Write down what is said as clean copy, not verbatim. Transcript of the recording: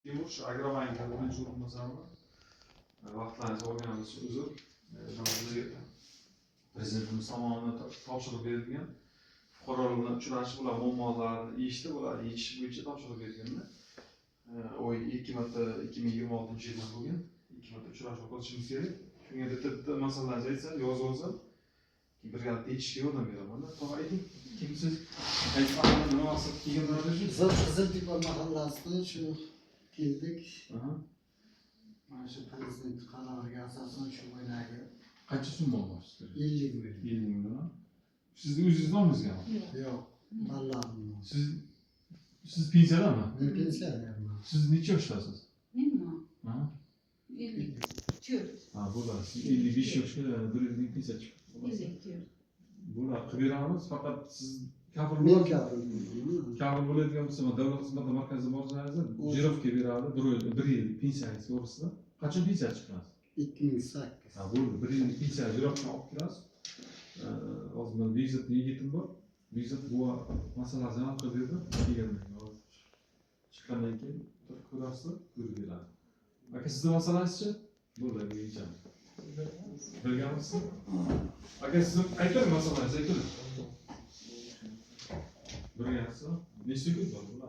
Timur, shu Agrobankda birinchi o'rinbosarman. Vaqtlaringizni olganimiz uchun uzr. Mana bizga prezidentimiz tomonidan topshiriq berilgan. Fuqarolar bilan uchrashib, ular muammolarini eshitib, ularni yechish bo'yicha topshiriq berganlar. Oy ikki marta, 2026-yildan bo'lgan ikki marta uchrashuv qilishimiz kerak. Shunga bitta bitta masalalarni aytsam, yozib olsam, keyin birgalikda yechishga yordam beraman. Tog'a, ayting, kimsiz? Qaysi mahallada, nima maqsadda kelganlar? Qiziltepa mahallasidan shu keldik. Mana shu prezident qaroriga asosan shu boyagi Qancha summa olmoqchisiz? 50 ming. 50 mingmi? Sizni o'zingizni nomingizgami? Yo'q, bolalarimni. Siz pensiyadami? Men pensionerman. Siz necha yoshdasiz? Menmi? Ha. 54. Ha, bo'ladi. Siz 55 yoshga bir yillik pensiya chiqib. 54. Bo'ladi, qilib beramiz, faqat siz kafil Men bo'lasiz. kafil bo'laman. Kafil bo'ladigan bo'lsa, mana davlat xizmati markaziga borsangiz, girovga beradi, bir oy, bir yil pensiyangiz to'g'risida. Qachon pensiya chiqasiz? 2008. Ha, bo'ldi. Bir yillik pensiya girovkani olib kirasiz. Hozir mana Bekzodni yigitim bor. Bekzod bu masalasini hal qilib berdi. Kelgandan keyin, hozir chiqqandan keyin turib ko'rasiz, ko'rib beradi. Aka, sizni masalangizchi? Bo'ldi, aka, yechamiz. Bilganmisiz? Aka, sizni ayting masalangizni, ayting. Bilgansiz? Necha kun bor bular?